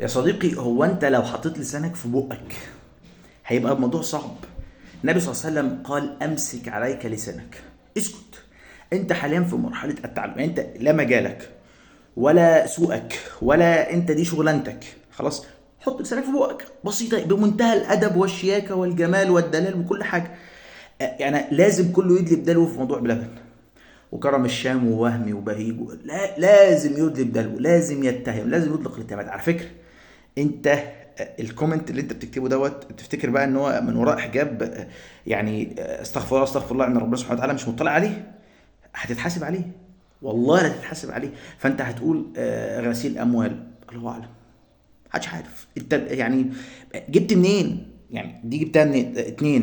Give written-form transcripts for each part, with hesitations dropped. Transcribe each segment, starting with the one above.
يا صديقي، هو انت لو حطيت لسانك في بقك هيبقى الموضوع صعب. النبي صلى الله عليه وسلم قال امسك عليك لسانك، اسكت. انت حاليا في مرحلة التعلم، يعني انت لا مجالك ولا سوقك ولا انت دي شغلانتك، خلاص حط لسانك في بقك، بسيطة، بمنتهى الادب والشياكه والجمال والدلال وكل حاجة. يعني لازم كله يدلي بدلوه في موضوع بلبن وكرم الشام ووهمي وبهيج لا، لازم يدلي بدلوه، لازم يتهم، لازم يطلق الاتهامات. على فكرة انت ال comment اللي انت بتكتبه دوت، تفتكر بقى ان هو من وراء حجاب؟ يعني استغفر الله استغفر الله، ان ربنا سبحانه وتعالى مش مطلع عليه، هتتحاسب عليه، والله لا تتحاسب عليه. فانت هتقول غسيل اموال، الله اعلم، محدش عارف انت يعني جبت منين، يعني دي جبتها منين. 2،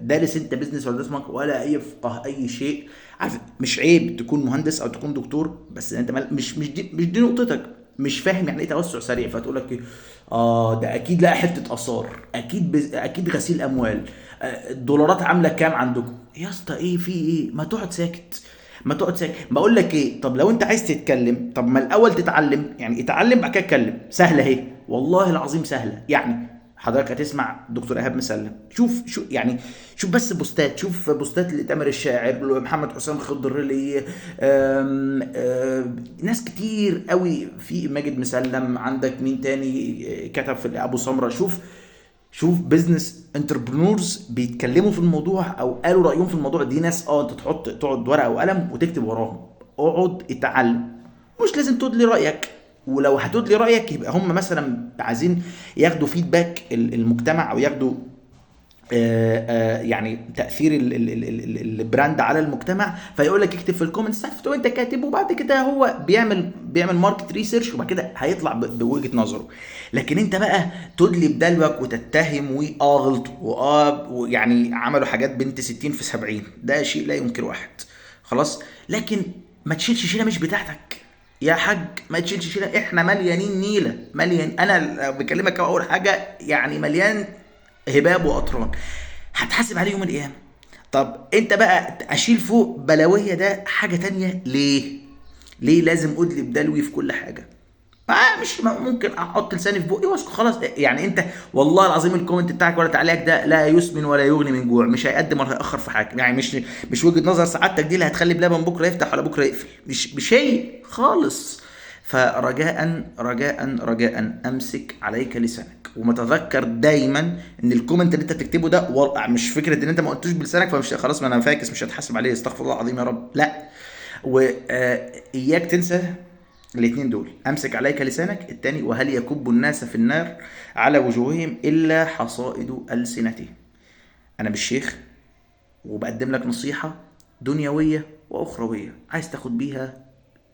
دارس انت business ولا دارس market ولا يفقه اي شيء. عارف مش عيب تكون مهندس او تكون دكتور، بس انت مش دي نقطتك، مش فاهم يعني ايه توسع سريع، فتقول لك ايه، ده اكيد لقى حتة اثار، اكيد غسيل اموال، الدولارات عامله كام عندكم يا اسطى، ايه في ايه، ما تقعد ساكت، ما تقعد ساكت. بقول لك ايه، طب لو انت عايز تتكلم طب ما الاول تتعلم، يعني اتعلم بعد كده اتكلم، سهلة اهي والله العظيم سهلة. يعني حضرتك هتسمع دكتور ايهاب مسلم، شوف شو يعني، شوف بس بوستات، شوف بوستات لتامر الشاعر، لمحمد حسام خضر، لي ناس كتير قوي، في ماجد مسلم، عندك مين تاني كتب في ابو سمرة. شوف business entrepreneurs بيتكلموا في الموضوع او قالوا رايهم في الموضوع. دي ناس انت تقعد ورقة وقلم وتكتب وراهم، اقعد اتعلم، مش لازم تدلي رايك، ولو هتدلي رايك يبقى هم مثلا عايزين ياخدوا feedback المجتمع، او ياخدوا يعني تاثير ال brand على المجتمع، فيقول لك اكتب في ال comments تحت، فتقوم انت كاتب، وبعد كده هو بيعمل market research، وبعد كده هيطلع بوجهه نظره. لكن انت بقى تدلي بدلوك وتتهم غلطوا ويعني عملوا حاجات بنت 60 في 70، ده شيء لا ينكر واحد، خلاص. لكن ما تشيلش شيله مش بتاعتك يا حاج، ما تشيلش شيله، احنا مليانين نيله، مليان. انا بكلمك اول حاجة يعني مليان هباب وقطران، هتحاسب عليه يوم القيامة. طب انت بقى اشيل فوق بلاويه ده حاجة تانية ليه؟ ليه لازم ادلي بدلوي في كل حاجة؟ مش ممكن احط لساني في بقي واسكت خلاص. يعني انت والله العظيم ال comment بتاعك ولا تعليقك ده لا يسمن ولا يغني من جوع، مش هيقدم ولا هيأخر في حاجة. يعني مش وجهه نظر سعادتك دي اللي هتخلي بلبن بكره يفتح ولا بكره يقفل، مش شيء خالص. فرجاء رجاء رجاء امسك عليك لسانك، وما تذكر دايما ان ال comment اللي انت بتكتبه ده مش فكرة ان انت ما قلتوش بلسانك فمش خلاص ما انا فاكس مش هتحاسب عليه، استغفر الله العظيم يا رب، لا. واياك تنسى الاثنين دول، امسك عليك لسانك. الثاني، وهل يكب الناس في النار على وجوههم الا حصائد السنتهم. انا مش شيخ وبقدم لك نصيحة دنيوية واخرويه، عايز تاخد بيها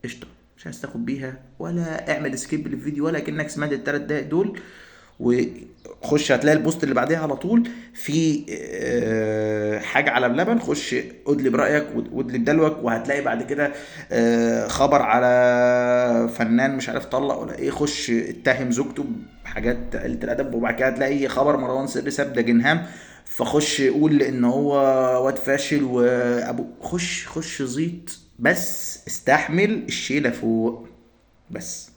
قشطه، مش عايز تاخد بيها ولا اعمل skip للفيديو ولا كأنك سمعت الثلاث دقايق دول، وخش هتلاقي ال post اللي بعديها على طول في حاجة على بلبن، خش ادلي برايك وادلي بدلوك، وهتلاقي بعد كده خبر على فنان مش عارف طلق ولا ايه، خش اتهم زوجته بحاجات قلة الادب، وبعد كده هتلاقي خبر مروان سري ساب داجنهام، فخش قول ان هو واد فاشل وابو، خش زيط، بس استحمل الشيله فوق بس.